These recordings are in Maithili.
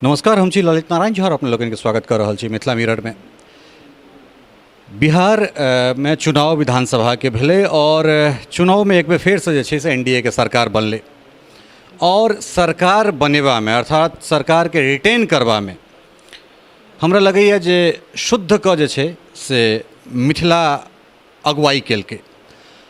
नमस्कार, हम छी ललित नारायण झा और अपने लोगन के स्वागत कर रहल छी मिथिला मिरर में। बिहार में चुनाव विधानसभा के भेलै और चुनाव में एक बेर फेर से जे छै से एनडीए के सरकार बनलै और सरकार बनेबा में अर्थात सरकार के रिटेन करबा में हमरा लगैए जे शुद्ध के जे छै से मिथिला अगुवाई केलकै।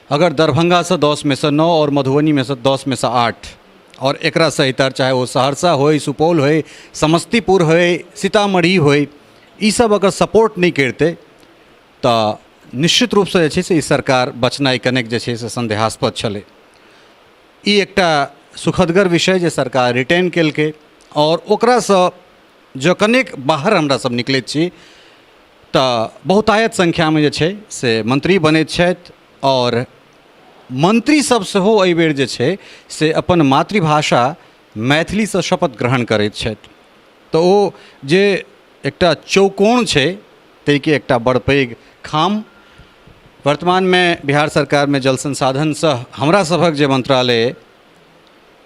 अगर दरभंगासँ 10 में से 9 और मधुबनी में से 10 में से 8 और एकरासँ इतर चाहे ओ सहरसा होय, सुपौल होय, समस्तीपुर होय, सीतामढ़ी होय, ईसब अगर सपोर्ट नहि करितै तऽ निश्चित रूपसँ जे छै से ई सरकार बचनाइ कनेक जे छै से सन्देहास्पद छलै। ई एकटा सुखदगर विषय जे सरकार रिटेन केलकै और ओकरासँ जँ कनेक बाहर हमरा सब निकलैत छी तऽ बहुतायत संख्यामे जे छै से मंत्री बनैत छथि आओर मंत्री सब सेहो एहिबेर जे छै से अपन मातृभाषा मैथिलीसँ शपथ ग्रहण करैत छथि। तऽ ओ जे एकटा चौकोण छै ताहिके एकटा बड़ पैघ खाम वर्तमानमे बिहार सरकारमे जल संसाधन सह हमरा सभक जे मंत्रालय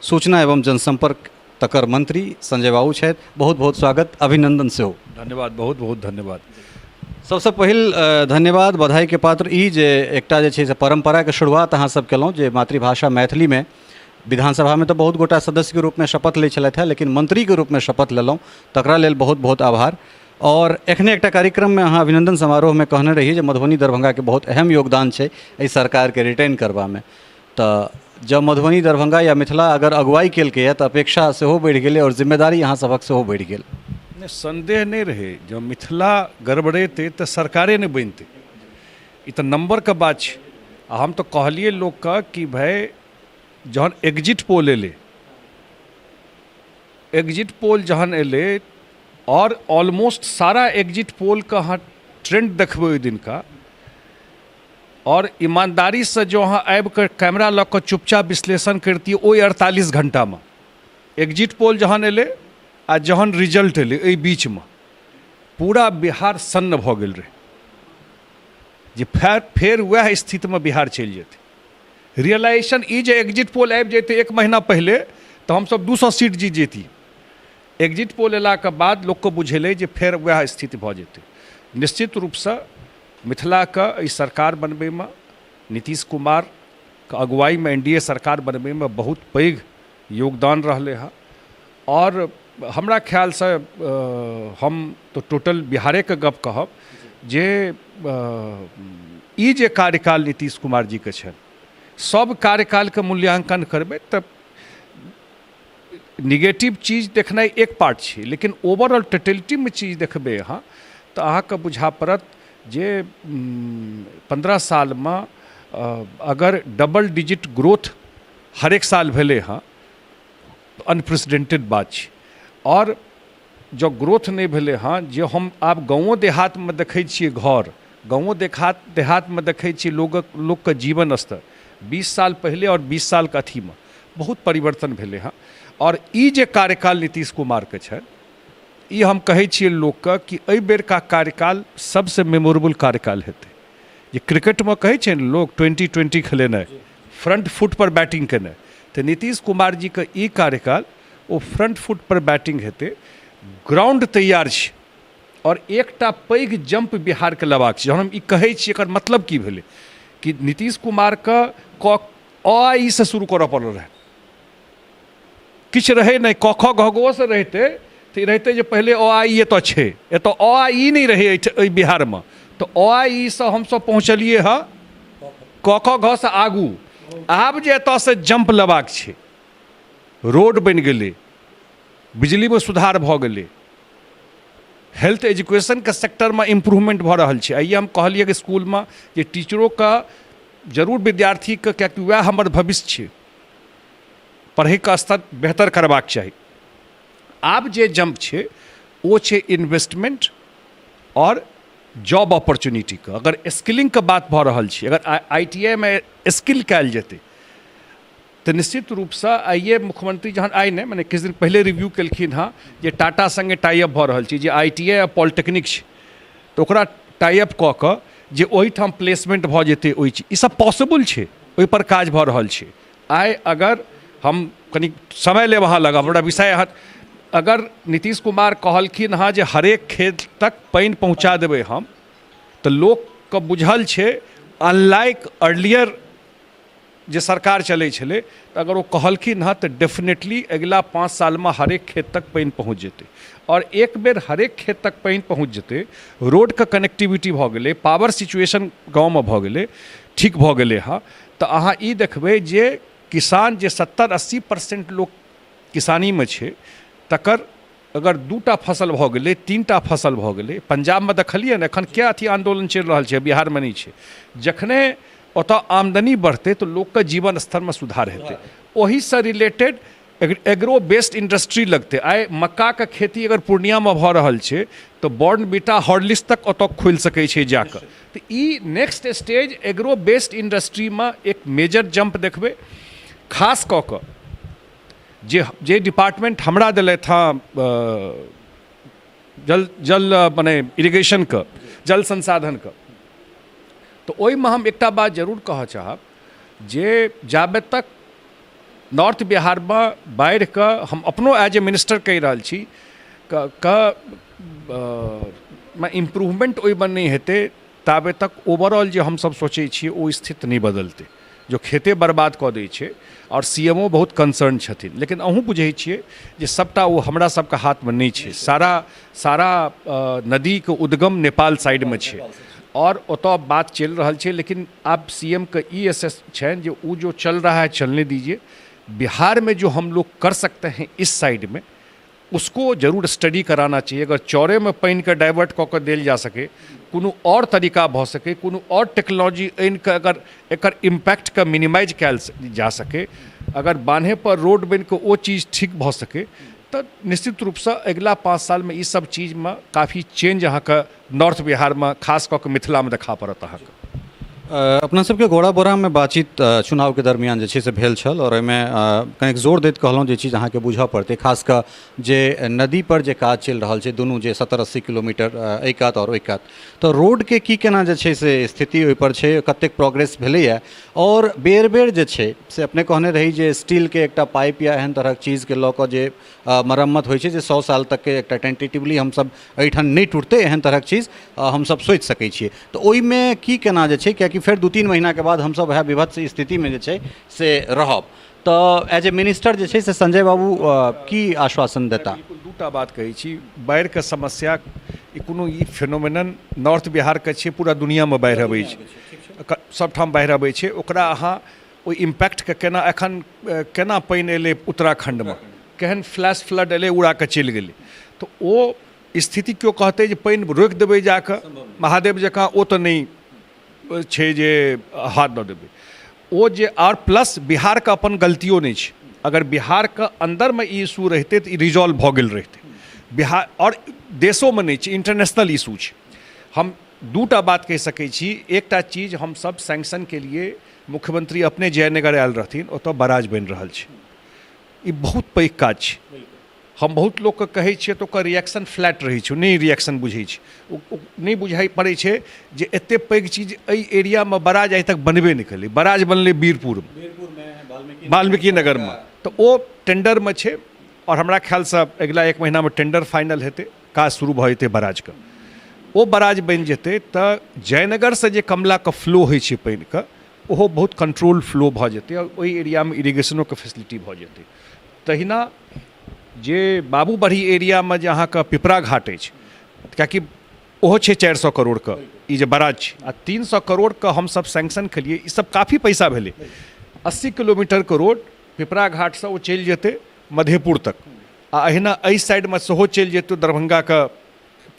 सूचना एवं जनसंपर्क तकर मंत्री संजय बाबू छथि। बहुत बहुत स्वागत, अभिनंदन सेहो। धन्यवाद, बहुत बहुत धन्यवाद। सबसँ पहिल धन्यवाद बधाईके पात्र ई जे एकटा जे छै से परम्पराके शुरुआत अहाँ सब केलहुँ जे मातृभाषा मैथिलीमे विधानसभामे तऽ बहुत गोटा सदस्यके रूपमे शपथ लै छलथि हेँ, लेकिन मंत्रीके रूपमे शपथ लेलहुँ, तकरा लेल बहुत बहुत आभार। और एखने एकटा कार्यक्रममे अहाँ अभिनंदन समारोहमे कहने रही जे मधुबनी दरभंगाके बहुत अहम योगदान छै एहि सरकारके रिटर्न करबामे, तऽ जँ मधुबनी दरभंगा या मिथिला अगर अगुवाई केलकैए तऽ अपेक्षा सेहो बढ़ि गेलै आओर जिम्मेदारी अहाँ सभक सेहो बढ़ि गेल। नहि, संदेह नहि रहै, जँ मिथिला गड़बड़ेतै तऽ सरकारे नहि बनतै, ई तऽ नम्बरके बात छै। आ हम तऽ कहलियै लोकके कि भाय जहन एग्जिट पोल एलै, एग्जिट पोल जहन एलै आओर ऑलमोस्ट सारा एग्जिट पोलके अहाँ ट्रेंड देखबै ओहि दिनका, आओर ईमानदारीसँ जँ अहाँ आबिकऽ कैमरा लऽ कऽ चुपचाप विश्लेषण करितियै ओहि 48 घण्टामे, एग्जिट पोल जहन एलै आ जहन रिजल्ट एलै एहि बीचमे पूरा बिहार सन्न भऽ गेल रहै जे फेर वएह स्थितिमे बिहार चलि जेतै। रियलाइजेशन ई जे एग्जिट पोल आबि जैतै एक महीना पहिले तऽ हमसब 200 सीट जीत जैती। एग्जिट पोल एलाके बाद लोकके बुझेलै जे फेर वएह स्थिति भऽ जेतै। निश्चित रूपसँ मिथिलाके एहि सरकार बनबैमे नीतीश कुमारके अगुवाईमे एन डी ए सरकार बनबैमे बहुत पैघ योगदान रहलै हँ। आओर हमरा ख्यालसँ हम तऽ टोटल बिहारेके गप कहब जे ई जे कार्यकाल नीतीश कुमार जीके छनि, सब कार्यकालके मूल्यांकन करबै तऽ निगेटिव चीज देखनाइ एक पार्ट छै, लेकिन ओवरऑल टोटलिटीमे चीज देखबै अहाँ तऽ अहाँके बुझा पड़त जे 15 सालमे अगर डबल डिजिट ग्रोथ हरेक साल भेलै हँ, अनप्रेसिडेंटेड बात छै। आओर जँ ग्रोथ नहि भेलै हँ, जे हम आब गाँवो देहातमे देखै छियै, घर गाँवो देहातमे देखै छियै लोकके जीवन स्तर 20 साल पहिले आओर 20 सालके अथीमे बहुत परिवर्तन भेलै हँ। आओर ई जे कार्यकाल नीतीश कुमारके छनि, ई हम कहै छियै लोकके कि एहि बेरका कार्यकाल सबसँ मेमोरेबल कार्यकाल हेतै। जे क्रिकेटमे कहै छै ने लोक 20-20 खेलेनाइ, फ्रंट फुट पर बैटिंग केनाइ, तऽ नीतीश कुमार जीके ई कार्यकाल ओ फ्रंट फुट पर बैटिंग हेतै। ग्राउंड तैयार छै आओर एकटा पैघ जंप बिहारके लेबाक छै। जहन हम ई कहै छियै एकर मतलब की भेलै कि नीतीश कुमारके क अ आ ई से शुरू करऽ पड़ल रहै, किछु रहै नहि, क ख ग घ से रहितै तऽ ई रहितै जे पहिले अ आ ई एतऽ छै, एतऽ अ आ ई नहि रहै एहि बिहारमे, तऽ अ आ ई से हमसब पहुँचलियै हँ क ख घ से आगू। आब जे एतऽसँ जंप लेबाक छै, रोड बनि गेलै, बिजलीमे सुधार भऽ गेलै, हेल्थ एजुकेशनके सेक्टरमे इम्प्रूवमेंट भऽ रहल छै। आइए हम कहलियै कि स्कूलमे जे टीचरोके जरूर विद्यार्थीके, कियाकि वएह हमर भविष्य छै, पढ़ैके स्तर बेहतर करबाक चाही। आब जे जंप छै ओ छै इन्वेस्टमेंट आओर जॉब अपॉर्चुनिटीके। अगर स्किलिंगके बात भऽ रहल छै, अगर I T I मे स्किल कयल जेतै तऽ निश्चित रूपसँ आइए मुख्यमंत्री जहन आइ नहि मने किछु दिन पहिले रिव्यू केलखिन हँ जे टाटा सङ्गे टाइअप भऽ रहल छै, जे I T I आ पॉलिटेक्निक छै तऽ ओकरा टाइअप कऽ कऽ जे ओहिठाम प्लेसमेंट भऽ जेतै, ओहि चीज ईसब पॉसिबल छै, ओहिपर काज भऽ रहल छै। आइ अगर हम कनि समय लेब अहाँ लग, हमरा विषय अहाँ अगर नीतीश कुमार कहलखिन हँ जे हरेक खेत तक पानि पहुँचा देबै हम, तऽ लोकके बुझल छै, अनलाइक अर्लियर जे सरकार चलै छलै, तऽ अगर ओ कहलखिन हँ तऽ डेफिनेटली अगिला 5 सालमे हरेक खेत तक पानि पहुँच जेतै। आओर एक बेर हरेक खेत तक पानि पहुँच जेतै, रोडके कनेक्टिविटी भऽ गेलै, पावर सिचुएशन गाँवमे भऽ गेलै, ठीक भऽ गेलै हँ, तऽ अहाँ ई देखबै जे किसान जे 70-80% लोक किसानीमे छै, तकर अगर 2टा फसल भऽ गेलै, 3टा फसल भऽ गेलै। पंजाबमे देखलियै ने एखन क्या अथी आन्दोलन चलि रहल छै, बिहारमे नहि छै। जखने ओतऽ आमदनी बढ़तै तऽ लोकके जीवन स्तरमे सुधार हेतै, ओहिसँ रिलेटेड एग्रो बेस्ड इंडस्ट्री लगतै। आइ मक्काके खेती अगर पूर्णियामे भऽ रहल छै तऽ बॉर्नविटा हॉर्लिक्स तक ओतऽ खोलि सकै छै जाकऽ। तऽ ई नेक्स्ट स्टेज एग्रो बेस्ड इंडस्ट्रीमे एक मेजर जम्प देखबै। खास कऽ कऽ जे जे डिपार्टमेंट हमरा देलथि हँ, जल जल मने इरिगेशनके, जल संसाधनके, तऽ ओहिमे हम एकटा बात जरूर कहऽ चाहब जे जाबे तक नॉर्थ बिहारमे बाढ़िके, हम अपनो एज ए मिनिस्टर कहि रहल छी, मे इम्प्रूवमेंट ओहिमे नहि हेतै ताबे तक ओवरऑल जे हमसब सोचै छियै ओ स्थिति नहि बदलतै, जो खेते बर्बाद कऽ दै छै। आओर सी एम ओ बहुत कंसर्न छथिन, लेकिन अहूँ बुझै छियै जे सबटा ओ हमरा सबके हाथमे नहि छै। सारा सारा नदीके उद्गम नेपाल साइडमे छै आओर ओतऽ बात चलि रहल छै। लेकिन आब सी एम के ई एस एस छनि जे ओ जो चल रहा है चलने दीजिए, बिहार में जो हम लोग कर सकते हैं इस साइड में उसको जरूर स्टडी कराना चाहिए। अगर चौरेमे पानिके डाइवर्ट कऽ कऽ देल जा सकै, कोनो आओर तरीका भऽ सकै, कोनो आओर टेक्नोलॉजी आनि कऽ अगर एकर इम्पैक्टके मिनिमाइज कयल जा सकै, अगर बान्हे पर रोड बनि कऽ ओ चीज ठीक भऽ सकै, तऽ निश्चित रूपसँ अगिला 5 सालमे ई सब चीजमे काफी चेंज अहाँके नॉर्थ बिहारमे, खास कऽ कऽ मिथिलामे देखा पड़त अहाँके। अपना सबके गोड़ा बोरामे बातचीत चुनावके दरमियान जे छै से भेल छल आओर ओहिमे कनिक जोर दैत कहलहुँ जे चीज अहाँके बुझऽ पड़तै, खास कऽ जे नदीपर जे काज चलि रहल छै दुनू जे 70-80 किलोमीटर एहि कात आओर ओहि कात, तऽ रोडके की केना जे छै से स्थिति ओहिपर छै, कतेक प्रोग्रेस भेलैए। आओर बेर बेर जे छै से अपने कहने रही जे स्टीलके एकटा पाइप या एहन तरहक चीजके लऽ कऽ जे मरम्मत होइ छै जे 100 साल तकके एकटा टेंटेटिवली हमसब एहिठाम नहि टूटतै, एहन तरहक चीज हमसब सोचि सकै छियै। तऽ ओहिमे की केना जे छै, कियाकि फेर 2-3 महीनाके बाद हमसब वएह विभत्स स्थितिमे जे छै से रहब, तऽ एज ए मिनिस्टर जे छै से संजय बाबू की आश्वासन देता? बिल्कुल, 2टा बात कहै छी। बाढ़िके समस्या ई कोनो ई फेनोमेनन नॉर्थ बिहारके छै, पूरा दुनिआँमे बाढ़ि अबै छै, सबठाम बाढ़ि अबै छै। ओकरा अहाँ ओहि इम्पैक्टके केना, एखन केना पानि एलै उत्तराखण्डमे, केहन फ्लैश फ्लड एलै, उड़ा कऽ चलि गेलै, तऽ ओ स्थिति केओ कहतै जे पानि रोकि देबै जाकऽ महादेव जकाँ, ओ तऽ नहि छै जे हाथ दऽ देबै ओ जे। आओर प्लस बिहारके अपन गलतियो नहि छै। अगर बिहारके अन्दरमे ई इशू रहितै तऽ ई रिजॉल्व भऽ गेल रहितै। बिहार आओर देशोमे नहि छै, इंटरनेशनल इशू छै। हम 2टा बात कहि सकै छी। एकटा चीज हमसब सैंक्शन के लिए मुख्यमंत्री अपने जयनगर आयल रहथिन, ओतऽ बराज बनि रहल छै। ई बहुत पैघ काज छै। हम बहुत लोकके कहै छियै तऽ ओकर रिएक्शन फ्लैट रहै छै, नहि रिएक्शन बुझै छै, ओ नहि बुझाइ पड़ै छै जे एते पैघ चीज एहि एरियामे बराज आइ तक बनबे नहि केलै। बराज बनलै बीरपुरमे, वाल्मीकि नगरमे, तऽ ओ टेंडरमे छै आओर हमरा ख्यालसँ अगिला 1 महीनामे टेंडर फाइनल हेतै, काज शुरू भऽ जेतै बराजके। ओ बराज बनि जेतै तऽ जयनगरसँ जे कमलाके फ्लो होइ छै पानिके, ओहो बहुत कंट्रोल फ्लो भऽ जेतै आओर ओहि एरियामे इरिगेशनोके फैसिलिटी भऽ जेतै। तहिना जे बाबूबढ़ी एरियामे जे अहाँके पिपरा घाट अछि, कियाकि ओहो छै 400 करोड़के ई जे बराज छै, आ 300 करोड़के हमसब सैंक्शन केलियै, ई सब काफी पैसा भेलै। 80 किलोमीटरके रोड पिपरा घाटसँ ओ चलि जेतै मधेपुर तक, आ अहिना एहि साइडमे सेहो चलि जेतै दरभंगाके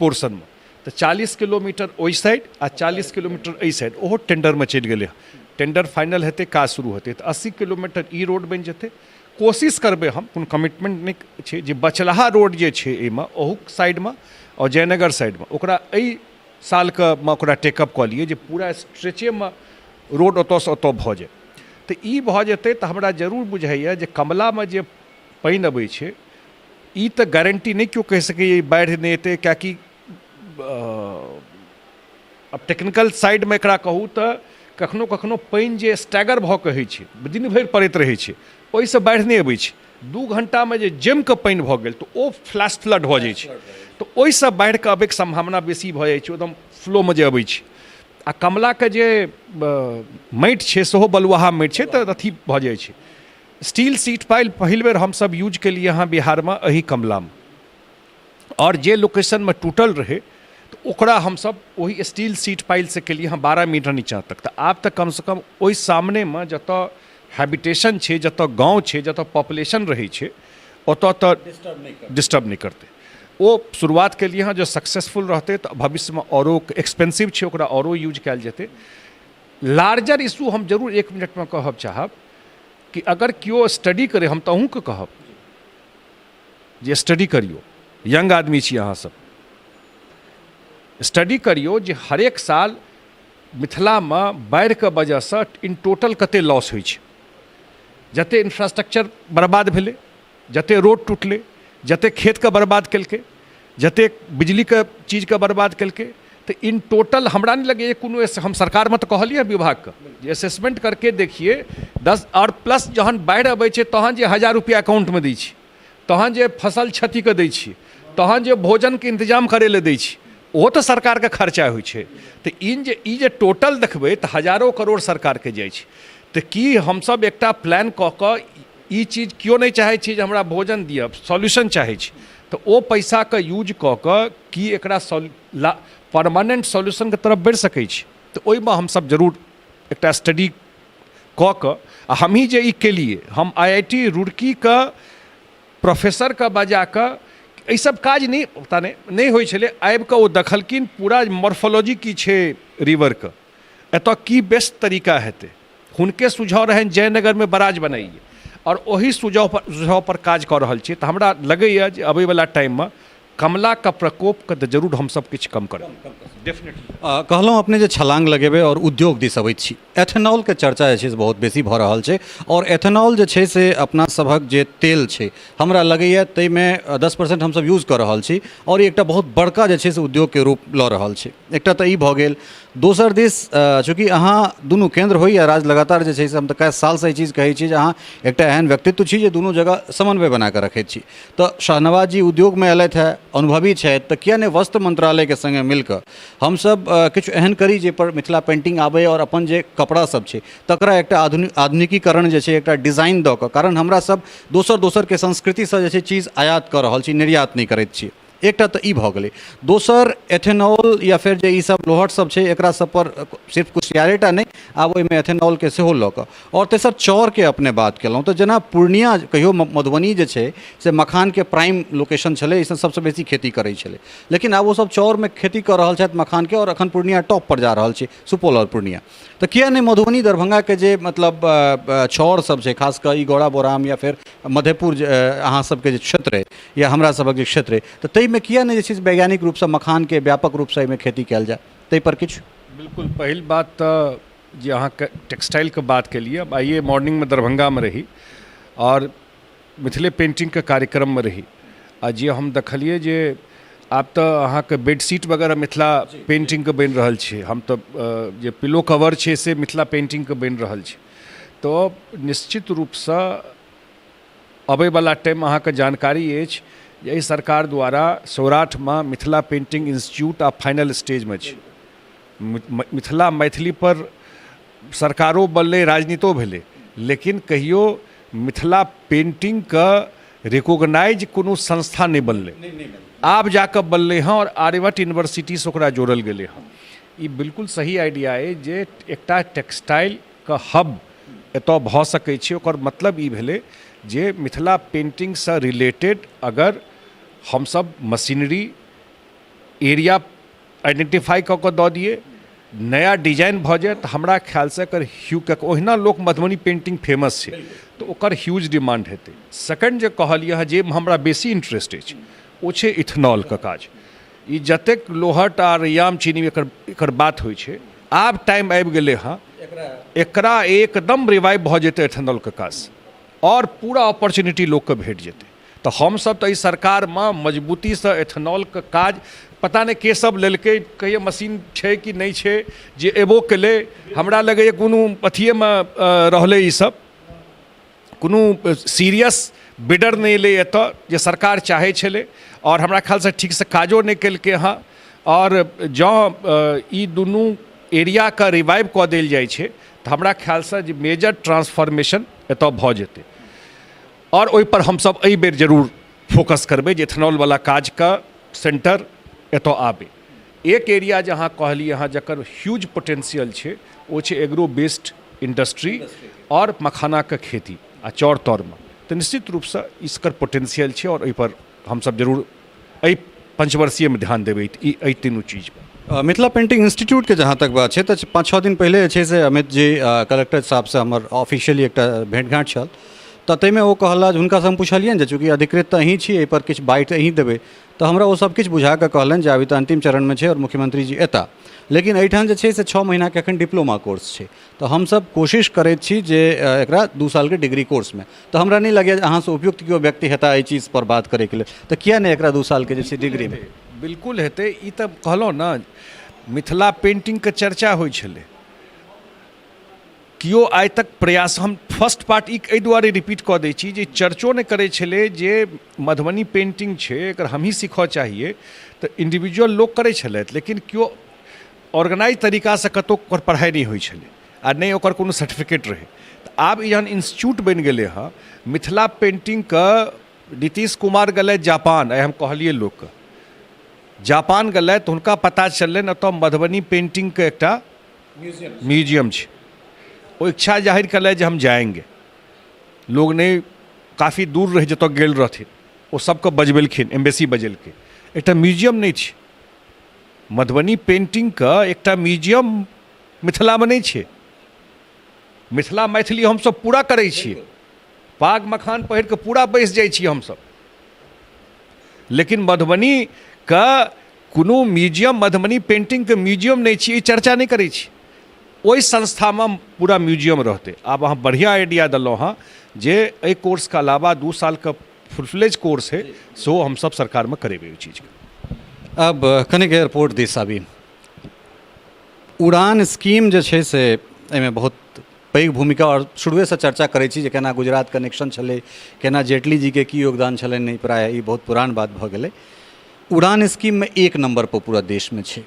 पोर्शनमे, तऽ 40 किलोमीटर ओहि साइड आ 40 किलोमीटर एहि साइड, ओहो टेंडरमे चलि गेलै हँ। टेंडर फाइनल हेतै, काज शुरू हेतै, तऽ 80 किलोमीटर ई रोड बनि जेतै। कोशिश करबै हम, कोनो कमिटमेंट नहि छै, जे बचलाहा रोड जे छै एहिमे ओहू साइडमे आओर जयनगर साइडमे, ओकरा एहि सालके मे ओकरा टेकअप कऽ लियै जे पूरा स्ट्रेचेमे रोड ओतऽसँ ओतऽ भऽ जाय। तऽ ई भऽ जेतै तऽ हमरा जरूर बुझाइए जे कमलामे जे पानि अबै छै, ई तऽ गारंटी नहि केओ कहि सकैए बाढ़ि नहि एतै, कियाकि आब टेक्निकल साइडमे एकरा कहू तऽ कखनो कखनो पानि जे स्टैगर भऽ कऽ होइ छै, दिन भरि पड़ैत रहै छै, ओहिसँ बाढ़ि नहि अबै छै। 2 घंटामे जे जमि कऽ पानि भऽ गेल, तऽ ओ फ्लैश फ्लड भऽ जाइ छै। तऽ ओहिसँ बाढ़िके अबैके सम्भावना बेसी भऽ जाइ छै, एकदम फ्लोमे जे अबै छै। आ कमलाके जे माटि छै, सेहो बलुआहा माटि छै, तऽ अथी भऽ जाइ छै। स्टील सीट पाइल पहिल बेर हमसभ यूज केलियै हँ बिहारमे एही कमलामे। आओर जे लोकेशनमे टूटल रहै, तऽ ओकरा हमसभ ओहि स्टील सीट पाइलसँ केलियै हँ 12 मीटर नीचाँ तक। तऽ आब तऽ कमसँ कम ओहि सामनेमे जतऽ हैबिटेशन छै, जतऽ गाँव छै, जतऽ पॉपुलेशन रहै छै, ओतऽ तऽ डिस्टर्ब नहि करतै। ओ शुरुआत केलियै हँ। जे सक्सेसफुल रहतै तऽ भविष्यमे औरो एक्सपेंसिव छै, ओकरा औरो यूज कयल जेतै। लार्जर इशू हम जरूर 1 मिनटमे कहब चाहब कि अगर केओ स्टडी करै, हम तऽ अहूँके कहब जे स्टडी करियौ। यंग आदमी छी अहाँसभ, स्टडी करियौ जे हरेक साल मिथिलामे बाढ़िके वजहसँ इन टोटल कते लॉस होइ छै। जते इंफ्रास्ट्रक्चर बर्बाद भेलै, जते रोड टूटलै, जते खेतके बर्बाद केलकै, जते बिजलीके चीजके बर्बाद केलकै, तऽ इन टोटल हमरा नहि लगैए कोनो। हम सरकारमे तऽ कहलियै विभागके जे असेसमेंट करके देखिए 10। आओर प्लस जहन बाढ़ि अबै छै, तहन जे 1000 रुपैआ अकाउंटमे दै छै, तहन जे फसल क्षतिके दै छी, तहन जे भोजनके इंतजाम करै लए दै छी, ओहो तऽ सरकारके खर्चा होइ छै। तऽ इन जे ई जे टोटल देखबै तऽ हजारो करोड़ सरकारके जाइ छै। तऽ की हमसब एकटा प्लान कऽ कऽ ई चीज केओ नहि चाहै छी जे हमरा भोजन दिअ, सॉल्यूशन चाहै छी, तऽ ओ पैसाके यूज कऽ कऽ की एकरा परमानेंट सॉल्यूशनके तरफ बढ़ि सकै छी? तऽ ओहिमे हमसब जरूर एकटा स्टडी कऽ कऽ, आ हमही जे ई केलियै, हम आईआईटी रुड़कीके प्रोफेसरके बजा कऽ, एहिसब काज नहि पता नहि नहि होइ छलै, आबि कऽ ओ देखलखिन पूरा मॉर्फोलॉजी की छै रिवरके, एतऽ की बेस्ट तरीका हेतै। हुनके सुझाव रहनि जयनगरमे बराज बनाइए, आओर ओहि सुझाव पर काज कऽ रहल छी। तऽ हमरा लगैए जे अबैवला टाइममे कमलाके प्रकोपके तऽ जरूर हमसब किछु कम करब, डेफिनेटली। कहलहुँ अपने जे छलांग लगेबै आओर उद्योग दिस अबैत छी। एथेनॉलके चर्चा जे छै से बहुत बेसी भऽ रहल छै, आओर एथेनॉल जे छै से अपना सभक जे तेल छै, हमरा लगैए ताहिमे 10% हमसभ यूज कऽ रहल छी, आओर ई एकटा बहुत बड़का जे छै से उद्योगके रूप लऽ रहल छै। एकटा तऽ ई भऽ गेल। दोसर दिस चूँकि अहाँ दुनू केन्द्र होइ या राज्य, लगातार जे छै से हम तऽ कए सालसँ ई चीज कहै छी जे अहाँ एकटा एहन व्यक्तित्व छी जे दुनू जगह समन्वय बना कऽ रखैत छी। तऽ शाहनवाज जी उद्योगमे एलथि हेँ, अनुभवी छथि, तऽ किया नहि वस्त्र मन्त्रालयके सङ्गे मिलि कऽ हमसभ किछु एहन करी जाहिपर मिथिला पेन्टिंग आबै, आओर अपन जे कपड़ासभ छै तकरा एकटा आधुनिकीकरण जे छै एकटा डिजाइन दऽ कऽ? कारण हमरा सब दोसर दोसरके संस्कृतिसँ जे छै चीज आयात कऽ रहल छी, निर्यात नहि करैत छी। एकटा तऽ ई भऽ गेलै। दोसर एथेनॉल या फेर जे ईसभ लोहट सब छै, एकरा सब पर सिर्फ कुसियारेटा नहि, आब ओहिमे एथेनॉलके सेहो लऽ कऽ। आओर तेसर चाउरके अपने बात केलहुँ, तऽ जेना पूर्णिया, कहियो मधुबनी जे छै से मखानके प्राइम लोकेशन छलै, एहिसँ सबसँ बेसी खेती करै छलै, लेकिन आब ओसभ चाउरमे खेती कऽ रहल छथि मखानके, आओर अखन पूर्णिया टॉप पर जा रहल छै, सुपौल आओर पूर्णिया। तऽ किया नहि मधुबनी, दरभंगाके जे मतलब चाउर सब छै, खास कऽ ई गौड़ा बोराम या फेर मधेपुर जे अहाँ सबके जे क्षेत्र अइ या हमरा सभक जे क्षेत्र अइ, तऽ ताहिमे किया नहि जे छै से वैज्ञानिक रूपसँ मखानके व्यापक रूपसँ एहिमे खेती कयल जाय? ताहिपर किछु। बिल्कुल। पहिल बात तऽ जे अहाँके टेक्सटाइलके बात केलियै, आइए मॉर्निंगमे दरभंगामे रही आओर मिथिले पेन्टिंगके कार्यक्रममे रही, आ जे हम देखलियै जे आब तऽ अहाँके बेडशीट वगैरह मिथिला पेन्टिंगके बनि रहल छै, हम तऽ जे पिलो कवर छै से मिथिला पेन्टिंगके बनि रहल छै। तऽ निश्चित रूपसँ अबैवला टाइम अहाँके जानकारी अछि जे एहि सरकार द्वारा सौराठमे मिथिला पेन्टिंग इंस्टीट्यूट आब फाइनल स्टेजमे छै। मिथिला मैथिलीपर सरकारो बनलै, राजनीतो भेलै, लेकिन कहियो मिथिला पेन्टिंगके रिकोगनाइज कोनो संस्था नहि बनलै। आब जाकऽ बनलै हँ, आओर आर्यभट्ट यूनिवर्सिटीसँ ओकरा जोड़ल गेलै हँ। ई बिल्कुल सही आइडिया अइ जे एकटा टेक्सटाइलके हब एतऽ भऽ सकै छै। ओकर मतलब ई भेलै जे मिथिला पेन्टिंगसँ रिलेटेड अगर हमसब मशीनरी एरिया आइडेंटिफाई कऽ कऽ दऽ दियै, नया डिजाइन भऽ जाय, तऽ हमरा ख्यालसँ एकर ओहिना लोक मधुबनी पेन्टिंग फेमस छै, तऽ ओकर ह्यूज डिमांड हेतै। सेकंड जे कहलियै हँ, जे हमरा बेसी इंटरेस्ट अछि, ओ छै इथेनॉलके काज। ई जतेक लोहट आ रैयाम चीनी एकर बात होइ छै, आब टाइम आबि गेलै हँ, एकरा एकदम रिवाइव भऽ जेतै इथेनॉलके काज, आओर पूरा अपॉर्चुनिटी लोकके भेट जेतै। तऽ हमसभ तऽ एहि सरकारमे मजबूतीसँ एथेनॉलके काज, पता नहि के सब लेलकै, कहियो मशीन छै कि नहि छै, जे एबो केलै, हमरा लगैए कोनो अथिएमे रहलै, ई सब कोनो सीरियस बिडर नहि एलै एतऽ जे सरकार चाहै छलै, आओर हमरा ख्यालसँ ठीकसँ काजो नहि केलकै हँ। आओर जँ ई दुनू एरियाके रिवाइव कऽ देल जाइ छै तऽ हमरा ख्यालसँ जे मेजर ट्रांसफॉर्मेशन एतऽ भऽ जेतै। आओर ओहिपर हमसब एहि बेर जरूर फोकस करबै जे इथेनॉलवला काजके सेन्टर एतऽ आबै। एक एरिया जे अहाँ कहलियै हँ जकर ह्यूज पोटेंशियल छै, ओ छै एग्रो बेस्ड इंडस्ट्री आओर मखानाके खेती आ चाउर ताउरमे। तऽ निश्चित रूपसँ इसकर पोटेंशियल छै आओर एहिपर हमसब जरूर एहि पंचवर्षीयमे ध्यान देबै ई एहि तीनू चीजपर। मिथिला पेंटिंग इंस्टीट्यूटके जहाँ तक बात छै तऽ 5-6 दिन पहिले जे छै से अमित जी कलेक्टर साहबसँ हमर ऑफिशियली एकटा भेँट घाँट छल, तऽ ताहिमे ओ कहला जे हुनकासँ हम पुछलियनि जे चूँकि अधिकृत तऽ अहीँ छी, एहिपर किछु बाइट अहीँ देबै, तऽ हमरा ओ सब किछु बुझाकऽ कहलनि जे अभी तऽ अन्तिम चरणमे छै आओर मुख्यमंत्री जी एता, लेकिन एहिठाम जे छै से 6 महीनाके एखन डिप्लोमा कोर्स छै, तऽ हमसब कोशिश करैत छी जे एकरा 2 सालके डिग्री कोर्समे। तऽ हमरा नहि लगैए जे अहाँसँ उपयुक्त केओ व्यक्ति हेता एहि चीजपर बात करैके लेल, तऽ किए नहि एकरा 2 सालके जे छै डिग्रीमे? बिल्कुल हेतै। ई तऽ कहलहुँ ने, मिथिला पेन्टिंगके चर्चा होइ छलै, केओ आइ तक प्रयास, हम फर्स्ट पार्ट ई एहि दुआरे रिपीट कऽ दै छी जे चर्चो नहि करै छलै जे मधुबनी पेन्टिंग छै, एकर हमही सीखऽ चाहिए, तऽ इंडिविजुअल लोक करै छलथि, लेकिन केओ ऑर्गेनाइज तरीकासँ कतहु ओकर पढ़ाइ नहि होइ छलै आ नहि ओकर कोनो सर्टिफिकेट रहै। तऽ आब ई जहन इंस्टीट्यूट बनि गेलै हँ मिथिला पेन्टिंगके, नीतीश कुमार गेलथि जापान, आइ हम कहलियै लोकके, जापान गेलथि तऽ हुनका पता चललनि ओतऽ मधुबनी पेन्टिंगके एकटा म्यूजियम छै। ओ इच्छा जाहिर केलथि जे हम जाएंगे। लोग नहि काफी दूर रहै जतऽ गेल रहथिन, ओ सबके बजबेलखिन, एम्बेसी बजेलकै। एकटा म्यूजियम नहि छै मधुबनी पेन्टिंगके, एकटा म्यूजियम मिथिलामे नहि छै। मिथिला मैथिली हमसब पूरा करै छियै, पाग मखान पहिर कऽ पूरा बैस जाइ छियै हमसब, लेकिन मधुबनीके कोनो म्यूजियम, मधुबनी पेन्टिंगके म्यूजियम नहि छै, ई चर्चा नहि करै छी। ओहि संस्थामे पूरा म्यूजियम रहतै। आब अहाँ बढ़िआँ आइडिया देलहुँ हँ जे एहि कोर्सके अलावा 2 सालके फुल फ्लेज कोर्स है, सेहो हमसब सरकारमे करेबै ओहि चीजके। आब कनिक एयरपोर्ट दिस आबी। उड़ान स्कीम जे छै से एहिमे बहुत पैघ भूमिका, आओर शुरुएसँ चर्चा करै छी जे केना गुजरात कनेक्शन छलै, केना जेटली जीके की योगदान छलनि, नहि प्रायः ई बहुत पुरान बात भऽ गेलै। उड़ान स्कीममे 1 नम्बरपर पूरा देशमे छै,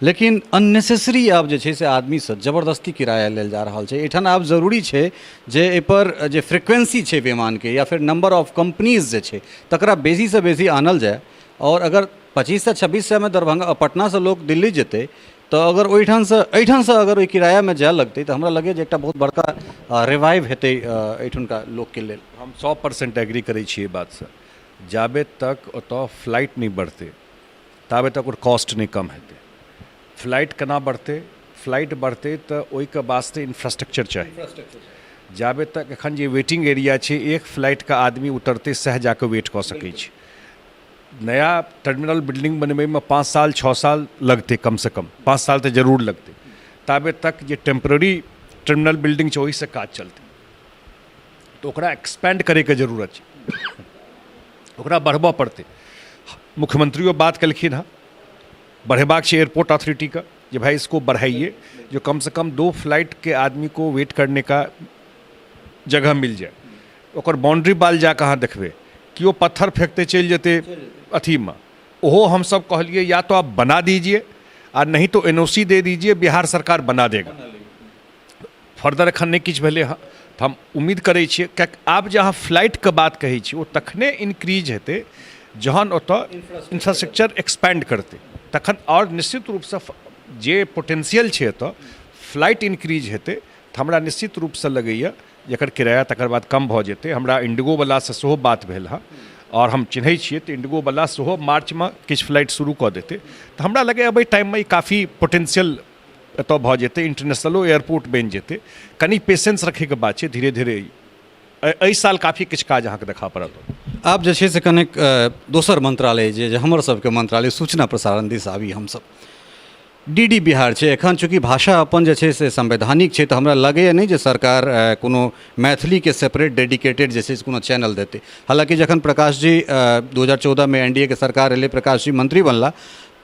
लेकिन अननेसेसरी आब जे छै से आदमीसँ जबरदस्ती किराया लेल जा रहल छै। एहिठाम आब जरूरी छै जे एहिपर जे फ्रिक्वेन्सी छै विमानके या फेर नम्बर ऑफ कम्पनीज जे छै तकरा बेसीसँ बेसी आनल जाय। आओर अगर 2500 2600मे दरभंगा पटनासँ लोक दिल्ली जेतै तऽ अगर ओहिठामसँ एहिठामसँ अगर ओहि किरायामे जाय लगतै तऽ हमरा लगैए जे एकटा बहुत बड़का रिवाइव हेतै एहिठुनका लोकके लेल। हम 100% एग्री करै छी एहि बातसँ। जाबे तक ओतऽ फ्लाइट नहि बढ़तै ताबे तक ओकर कॉस्ट नहि कम हेतै। फ्लाइट केना बढ़तै? फ्लाइट बढ़तै तऽ ओहिके वास्ते इन्फ्रास्ट्रक्चर चाही। जाबे तक एखन जे वेटिंग एरिया छै, एक फ्लाइटके आदमी उतरतै सएह जाकऽ वेट कऽ सकै छै। नया टर्मिनल बिल्डिंग बनबैमे 5 साल 6 साल लगतै, कमसँ कम 5 साल तऽ जरूर लगतै। ताबे तक जे टेम्पररी टर्मिनल बिल्डिंग छै ओहिसँ काज चलतै। तऽ ओकरा एक्सपेंड करैके जरूरत छै, ओकरा बढ़बऽ पड़तै। मुख्यमंत्रियो बात केलखिन हँ, बढ़ेबाक छै एयरपोर्ट अथॉरिटीके जे भाई इसको बढ़ाइए, जो कम से कम 2 फ्लाइट के आदमी को वेट करने का जगह मिल जाए। ओकर बाउंड्री बाल जा कऽ अहाँ देखबै, केओ पत्थर फेंकते चलि जेतै अथीमे। ओहो हमसब कहलियै या तो आप बना दीजिए आ नहीं तो एन ओ सी दे दीजिए, बिहार सरकार बना देगा। फर्दर एखन नहि किछु भेलै हँ, तऽ हम उम्मीद करै छियै, किएकि आब जे अहाँ फ्लाइटके बात कहै छी ओ तखने इन्क्रीज हेतै जहन ओतऽ इन्फ्रास्ट्रक्चर एक्सपेंड करतै तखन। आओर निश्चित रूपसँ जे पोटेंशियल छै एतऽ फ्लाइट इन्क्रीज हेतै तऽ हमरा निश्चित रूपसँ लगैए एकर किराया तकर बाद कम भऽ जेतै। हमरा इंडिगोवलासँ सेहो बात भेल हँ आओर हम चिन्है छियै, तऽ इंडिगोवला सेहो मार्चमे किछु फ्लाइट शुरू कऽ देतै। तऽ हमरा लगैए अबै टाइममे ई काफी पोटेंशियल एतऽ भऽ जेतै, इंटरनेशनलो एयरपोर्ट बनि जेतै। कनि पेशेंस रखैके बात छै, धीरे धीरे एहि साल काफी किछु काज अहाँके देखा पड़त। आब जे छै से कनेक दोसर मंत्रालय जे हमर सबके मंत्रालय सूचना प्रसारण दिस आबी हमसब। डी डी बिहार छै, एखन चूँकि भाषा अपन जे छै से संवैधानिक छै तऽ हमरा लगैए नहि जे सरकार कोनो मैथिलीके सेपरेट डेडिकेटेड जे छै से कोनो चैनल देतै। हालाँकि जखन Prakash ji 2014मे N D A के सरकार एलै, प्रकाश जी मंत्री बनला,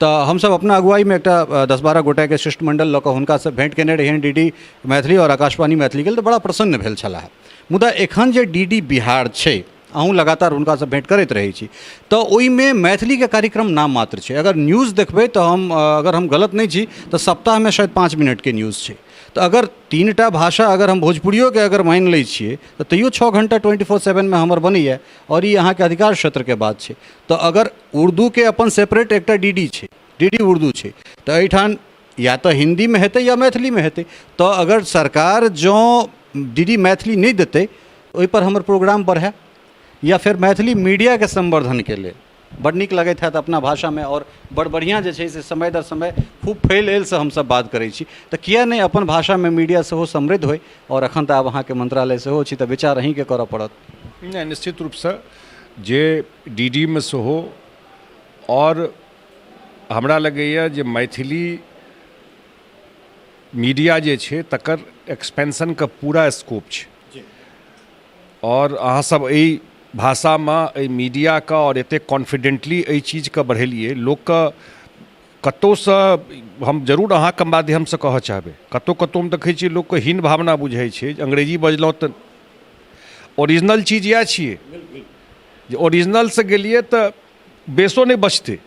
तऽ हमसब अपना अगुवाईमे एकटा 10-12 गोटाके शिष्टमंडल लऽ कऽ हुनकासँ भेँट केने रहियनि डी डी मैथिली आओर आकाशवाणी मैथिलीके लेल, तऽ बड़ा प्रसन्न भेल छलाह। मुदा एखन जे डी डी बिहार छै अहूँ लगातार हुनकासँ भेँट करैत रहै छी, तऽ ओहिमे मैथिलीके कार्यक्रम नाम मात्र छै। अगर न्यूज़ देखबै तऽ हम अगर हम गलत नहि छी तऽ सप्ताहमे शायद 5 मिनटके न्यूज़ छै। तऽ अगर 3टा भाषा अगर हम भोजपुरियोके अगर मानि लै छियै तऽ तैयो 6 घण्टा 24/7 हमर बनैए, आओर ई अहाँके अधिकार क्षेत्रके बात छै। तऽ अगर उर्दूके अपन सेपरेट एकटा डी डी छै, डी डी उर्दू छै, तऽ एहिठाम या तऽ हिन्दीमे हेतै या मैथिलीमे हेतै। तऽ अगर सरकार जँ डी डी मैथिली नहि देतै, ओहिपर हमर प्रोग्राम बढ़ै या फेर मैथिली मीडियाके संवर्धनके लेल बड़ नीक लगैत हैत अपना भाषामे, आओर बड़ बढ़िआँ जे छै से समय दर समय खूब फैल एलसँ हमसब बात करै छी, तऽ किएक नहि अपन भाषामे मीडिया सेहो समृद्ध होइ। आओर एखन तऽ आब अहाँके मंत्रालय सेहो छी, तऽ विचार अहीँके करऽ पड़त। नहि, निश्चित रूपसँ जे डी डी मे सेहो, आओर हमरा लगैए जे मैथिली मीडिया जे छै तकर एक्सपेंशनके पूरा स्कोप छै, आओर अहाँसब एहि भाषामे एहि मीडियाके आओर एतेक कॉन्फिडेंटली एहि चीजके बढ़ेलियै, लोकके कतहुसँ हम जरूर अहाँके माध्यमसँ कहऽ चाहबै, कतहु कतहु हम देखै छियै लोकके हीन भावना बुझाइ छै, अंग्रेजी बजलहुँ तऽ ओरिजिनल चीज इएह छियै जे ओरिजिनलसँ गेलियै तऽ बेसो नहि बचतै।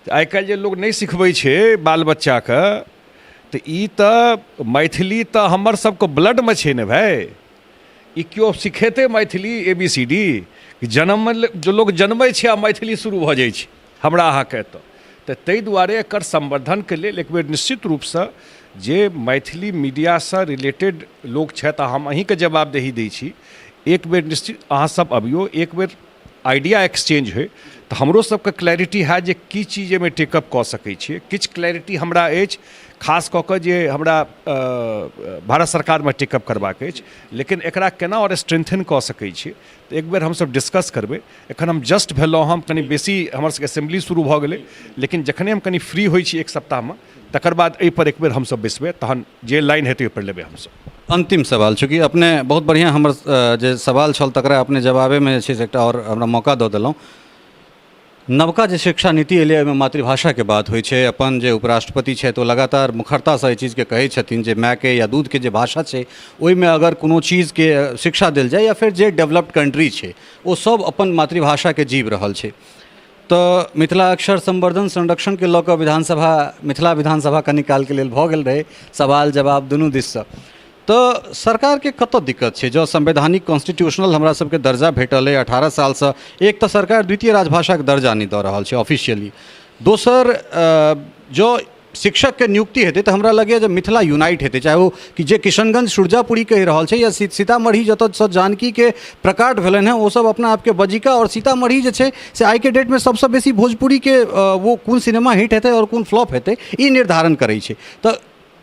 आइ काल्हि जे लोक नहि सिखबै छै बाल बच्चाके, तऽ ई तऽ मैथिली तऽ हमर सबके ब्लडमे छै ने भाइ, ई केओ सिखेतै Maithili A B C D? जन्म जो लोक जन्मै छै आ मैथिली शुरू भऽ जाइ छै हमरा अहाँके एतऽ। तऽ ताहि दुआरे एकर संवर्धनके लेल एक बेर निश्चित रूपसँ जे मैथिली मीडियासँ रिलेटेड लोक छथि, आ हम अहीँके जवाबदेही दै छी, एक बेर निश्चित अहाँ सब अबियौ, एक बेर आइडिया एक्सचेंज होइ तऽ हमरो सबके क्लैरिटी हैत जे की चीज एहिमे टेकअप कऽ सकै छियै। किछु क्लैरिटी हमरा अछि खास कऽ कऽ जे हमरा भारत सरकारमे टेकअप करबाक अछि, लेकिन एकरा केना आओर स्ट्रेंथन कऽ सकै छियै तऽ एक बेर हमसब डिस्कस करबै। एखन हम जस्ट भेलहुँ, हम कनि बेसी हमर सबके असेम्बली शुरू भऽ गेलै, लेकिन जखने हम कनि फ्री होइ छी एक सप्ताहमे तकर बाद एहिपर एक बेर हमसब बैसबै, तहन जे लाइन हेतै ओहिपर लेबै हमसब। अंतिम सवाल, चूँकि अपने बहुत बढ़िआँ हमर जे सवाल छल तकरा अपने जवाबेमे जे छै से एकटा आओर हमरा मौका दऽ देलहुँ। नवका जे शिक्षा नीति एलै ओहिमे मातृभाषाके बात होइ छै। अपन जे उपराष्ट्रपति छथि ओ लगातार मुखरतासँ एहि चीजके कहै छथिन जे मायके या दूधके जे भाषा छै ओहिमे अगर कोनो चीजके शिक्षा देल जाय, या फेर जे डेवलप्ड कंट्री छै ओ सब अपन मातृभाषाके जीव रहल छै। तऽ मिथिला अक्षर संवर्धन संरक्षणके लऽ कऽ विधानसभा, मिथिला विधानसभा कनि कालके लेल भऽ गेल रहै, सवाल जवाब दुनू दिससँ। तऽ सरकारके कतऽ दिक्कत छै? जँ संवैधानिक कॉन्स्टिट्यूशनल हमरा सबके दर्जा भेटल अइ 18 सालसँ, एक तऽ सरकार द्वितीय राजभाषाके दर्जा नहि दऽ रहल छै ऑफिशियली, दोसर जँ शिक्षकके नियुक्ति हेतै तऽ हमरा लगैए जे मिथिला यूनाइट हेतै, चाहे ओ कि जे किशनगंज सुरजापुरी कहि रहल छै या सीतामढ़ी जतऽसँ जानकीके प्रकाट भेलनि हेँ, ओसब अपना आपके बज्जिका, आओर सीतामढ़ी जे छै से आइके डेटमे सबसँ बेसी भोजपुरीके ओ कोन सिनेमा हिट हेतै आओर कोन फ्लॉप हेतै ई निर्धारण करै छै। तऽ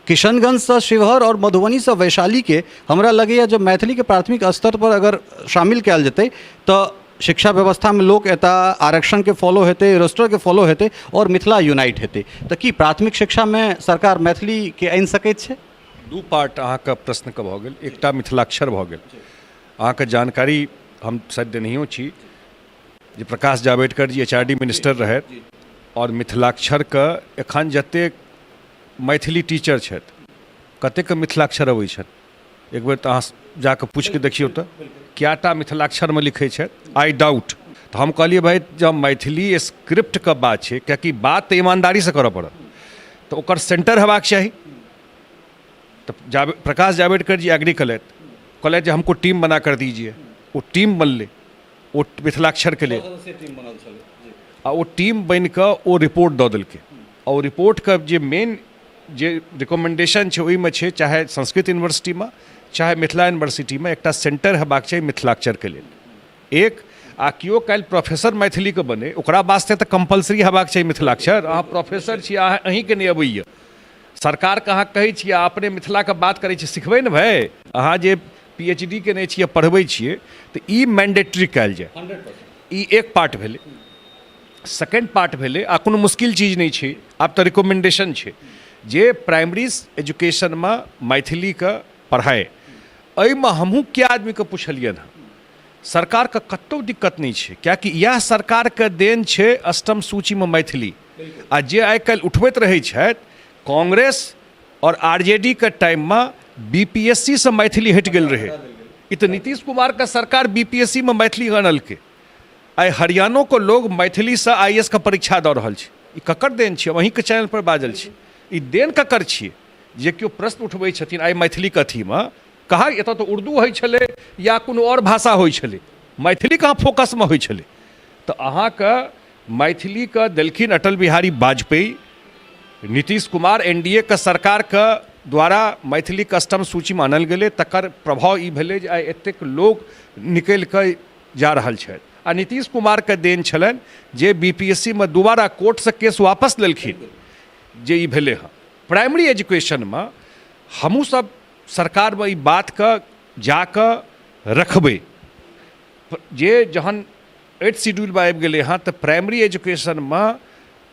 किशनगंजसँ शिवहर आओर मधुबनीसँ वैशालीके हमरा लगैए जे मैथिलीके प्राथमिक स्तरपर अगर शामिल कयल जेतै तऽ शिक्षा व्यवस्थामे लोक एता, आरक्षणके फॉलो हेतै, रोस्टरके फॉलो हेतै आओर मिथिला यूनाइट हेतै। तऽ की प्राथमिक शिक्षामे सरकार मैथिलीके आनि सकैत छै? दू पार्ट अहाँके प्रश्नके भऽ गेल, एकटा मिथिलाक्षर भऽ गेल। अहाँके जानकारी हम शायद देनहियो छी जे Prakash Javadekar ji H R D minister रहथि आओर मिथिलाक्षरके एखन जतेक मैथिली टीचर छथि कतेकके मिथिलाक्षर अबै छनि, एक बेर तऽ अहाँ जाकऽ पूछिके देखियौ तऽ कएटा मिथिलाक्षरमे लिखै छथि, I doubt. तऽ हम कहलियै भाइ जब मैथिली स्क्रिप्टके बात छै, कियाकि बात तऽ ईमानदारीसँ करऽ पड़त, तऽ ओकर सेन्टर हेबाक चाही। तऽ प्रकाश जावड़ेकर जी एग्री केलथि, कहलथि जे हमको टीम बना कर दीजिए। ओ टीम बनलै ओ मिथिलाक्षरके लेल, आ ओ टीम बनि कऽ ओ रिपोर्ट दऽ देलकै। आ ओ रिपोर्टके जे मेन जे रिकमेंडेशन छै ओहिमे छै चाहे संस्कृत यूनिवर्सिटीमे चाहे मिथिला यूनिवर्सिटीमे एकटा सेंटर हेबाक चाही मिथिलाक्षरके लेल एक। आ केओ काल्हि प्रोफेसर मैथिलीके बने ओकरा वास्ते तऽ कम्पलसरी हेबाक चाही मिथिलाक्षर। अहाँ प्रोफेसर छी, अहाँ अहीँके नहि अबैए, सरकारके अहाँ कहै छियै, अपने मिथिलाके बात करै छियै, सिखबै ने भाय। अहाँ जे पी एच डी केने छियै, पढ़बै छियै, तऽ ई मैंडेटरी कयल जाय। ई एक पार्ट भेलै। सेकेंड पार्ट भेलै, आ कोनो मुश्किल चीज नहि छै, आब तऽ रिकमेंडेशन छै जे प्राइमरी एजुकेशनमे मैथिलीके पढ़ाइ। एहिमे हमहूँ कए आदमीके पुछलियनि हँ, सरकारके कतहु दिक्कत नहि छै, किएकि इएह सरकारके देन छै अष्टम सूचीमे मैथिली। आ जे आइ काल्हि उठबैत रहै छथि, कांग्रेस आओर आर जे डी के टाइममे बी पी एस सी सँ मैथिली हटि गेल रहै। ई तऽ नीतीश कुमारके सरकार बीपीएससीमे मैथिली अनलकै। आइ हरियाणोके लोग मैथिलीसँ आईएएस के परीक्षा दऽ रहल छै। ई ककर देन छियै? हम अहीँके चैनल पर बाजल छी, ई देन ककर छियै? जे केओ प्रश्न उठबै छथिन आइ मैथिलीके अथीमे, कहाँ एतऽ तऽ उर्दू होइ छलै या कोनो आओर भाषा होइ छलै, मैथिली कहाँ फोकसमे होइ छलै? तऽ अहाँके मैथिलीके देलखिन अटल बिहारी वाजपेयी, नीतीश कुमार, एनडीए के सरकारके द्वारा मैथिली अष्टम सूचीमे आनल गेलै। तकर प्रभाव ई भेलै जे आइ एतेक लोक निकलि कऽ जा रहल छथि। आ नीतीश कुमारके देन छलनि जे बीपीएससीमे दोबारा कोर्टसँ केस वापस लेलखिन, जे ई भेलै हँ। प्राइमरी एजुकेशनमे हमहूँ सब सरकारमे ई बातके जाकऽ रखबै जे जहन एट शेड्यूलमे आबि गेलै हँ तऽ प्राइमरी एजुकेशनमे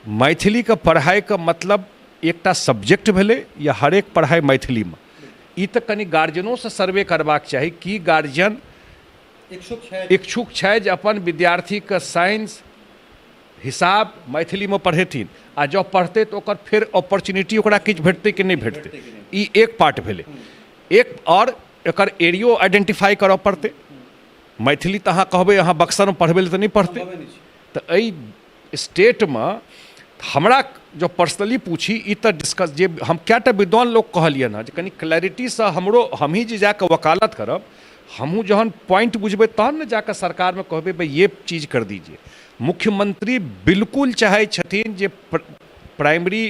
मैथिलीके पढ़ाइके मतलब एकटा सब्जेक्ट भेलै या हरेक पढ़ाइ मैथिलीमे। ई तऽ कनि गार्जियनोसँ सर्वे करबाक चाही कि गार्जियन इच्छुक छै जे अपन विद्यार्थीके साइंस, हिसाब मैथिलीमे पढ़ेथिन, आ जँ पढ़तै तऽ ओकर फेर अपॉर्चुनिटी ओकरा किछु भेटतै कि नहि भेटतै। ई एक पार्ट भेलै। एक आओर एकर एरियो आइडेंटिफाइ करऽ पड़तै। मैथिली तऽ अहाँ कहबै अहाँ बक्सरमे पढ़बै लए तऽ नहि पढ़तै। तऽ एहि स्टेटमे हमरा जँ पर्सनली पूछी, ई तऽ डिस्कस जे हम कएटा विद्वान लोक कहलियनि हँ जे कनि क्लैरिटीसँ हमरो, हमही जे जाकऽ वकालत करब, हमहूँ जहन पॉइंट बुझबै तहन ने जाकऽ सरकारमे कहबै भाइ ये चीज कर दीजिए। मुख्यमंत्री बिल्कुल चाहै छथिन जे प्राइमरी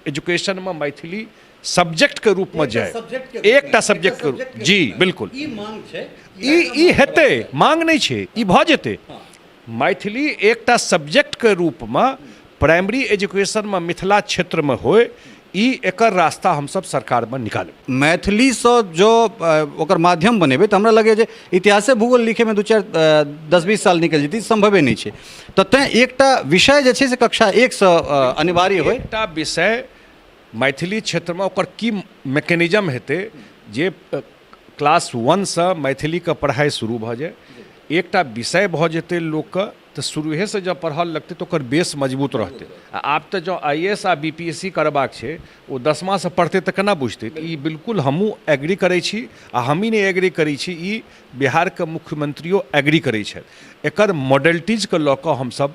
एजुकेशनमे मैथिली सब्जेक्टके रूपमे जाय, एकटा सब्जेक्टके रूप। जी बिल्कुल, ई मांग छै, ई हेतै, मांग नहि छै, ई भऽ जेतै। मैथिली एकटा सब्जेक्टके रूपमे प्राइमरी एजुकेशनमे मिथिला क्षेत्रमे होय, ई एकर रास्ता हमसब सरकारमे निकालबै। मैथिलीसँ जँ ओकर माध्यम बनेबै तऽ हमरा लगैए जे इतिहासे भूगोल लिखैमे 2-4 10-20 साल निकलि जेतै, सम्भवे नहि छै। तऽ तेँ एकटा विषय जे छै से कक्षा 1सँ अनिवार्य होइ। एकटा विषय मैथिली क्षेत्रमे ओकर की मैकेनिज्म हेतै जे क्लास 1सँ मैथिलीके पढ़ाइ शुरू भऽ जाय, एकटा विषय भऽ जेतै लोकके, तऽ शुरुहेसँ जँ पढ़ऽ लगतै तऽ ओकर बेस मजबूत रहतै। आ आब तऽ जँ I S आ बी पी एस सी करबाक छै, ओ 10मासँ पढ़तै तऽ केना बुझतै? तऽ ई बिल्कुल हमहूँ एग्री करै छी, आ हमही नहि एग्री करै छी, ई बिहारके मुख्यमंत्रियो एग्री करै छथि। एकर मॉडलिटीजके लऽ कऽ हमसब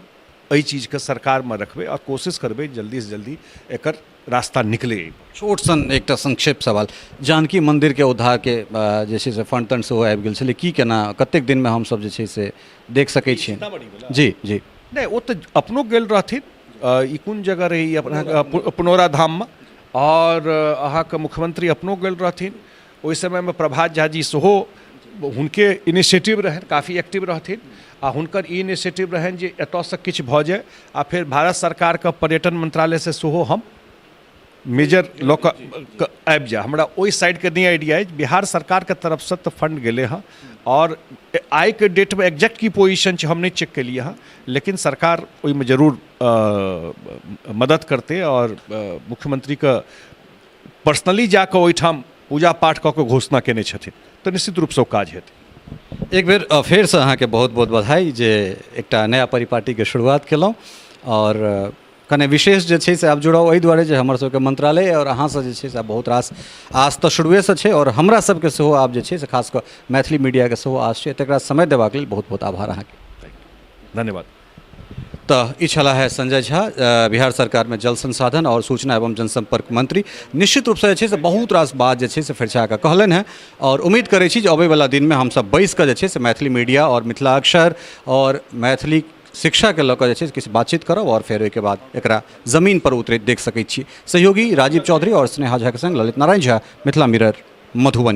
एहि चीजके सरकारमे रखबै आ कोशिश करबै जल्दीसँ जल्दी एकर रास्ता निकलै। छोट सन एकटा संक्षेप सवाल, जानकी मन्दिरके उद्धारके जे छै से फंड तंड सेहो आबि गेल छलै, की केना कतेक दिनमे हमसब जे छै से देख सकै छियै? जी जी। नहि, ओ तऽ अपनो गेल रहथिन, ई कोन जगह रहै, ई अपना पुनौरा धाममे, आओर अहाँके मुख्यमंत्री अपनो गेल रहथिन ओहि समयमे। प्रभात झा जी सेहो हुनके इनिशिएटिव रहनि, काफी एक्टिव रहथिन, आ हुनकर ई इनिशिएटिव रहनि जे एतऽसँ किछु भऽ जाय। आ फेर भारत सरकारके पर्यटन मंत्रालयसँ सेहो हम मेजर लऽ कऽ आबि जाय। हमरा ओहि साइडके नहि आइडिया अछि, बिहार सरकारके तरफसँ तऽ फंड गेलै हँ, आओर आइके डेटमे एक्जैक्ट की पोजिशन छै हम नहि चेक केलियै हँ, लेकिन सरकार ओहिमे जरूर मदद करतै, आओर मुख्यमंत्रीके पर्सनली जाकऽ ओहिठाम पूजा पाठ कऽ कऽ घोषणा केने छथिन, तऽ निश्चित रूपसँ ओ काज हेतै। एक बेर फेरसँ अहाँके बहुत बहुत बधाई जे एकटा नया परिपाटीके शुरुआत केलहुँ, आओर कने विशेष जे छै से आब जुड़ाव एहि दुआरे जे हमर सबके मंत्रालय आओर अहाँसँ जे छै से आब बहुत रास आस तऽ शुरुएसँ छै, आओर हमरा सबके सेहो आब जे छै से खास कऽ मैथिली मीडियाके सेहो आस छै। तकरा समय देबाक लेल बहुत बहुत आभार अहाँके। धन्यवाद। तऽ ई छलाह है संजय झा, बिहार सरकारमे जल संसाधन आओर सूचना एवं जनसंपर्क मंत्री। निश्चित रूपसँ जे छै से बहुत रास बात जे छै से फरिछा कऽ कहलनि हेँ, आओर उम्मीद करै छी जे अबैवला दिनमे हमसब बैस कऽ जे छै से मैथिली मीडिया आओर मिथिला अक्षर आओर मैथिली शिक्षाके लऽ कऽ जे छै से किछु बातचीत करब, आओर फेर ओहिके बाद एकरा जमीन पर उतरैत देख सकै छी। सहयोगी राजीव चौधरी आओर स्नेहा झाके संग ललित नारायण झा, मिथिला मिरर, मधुबनी।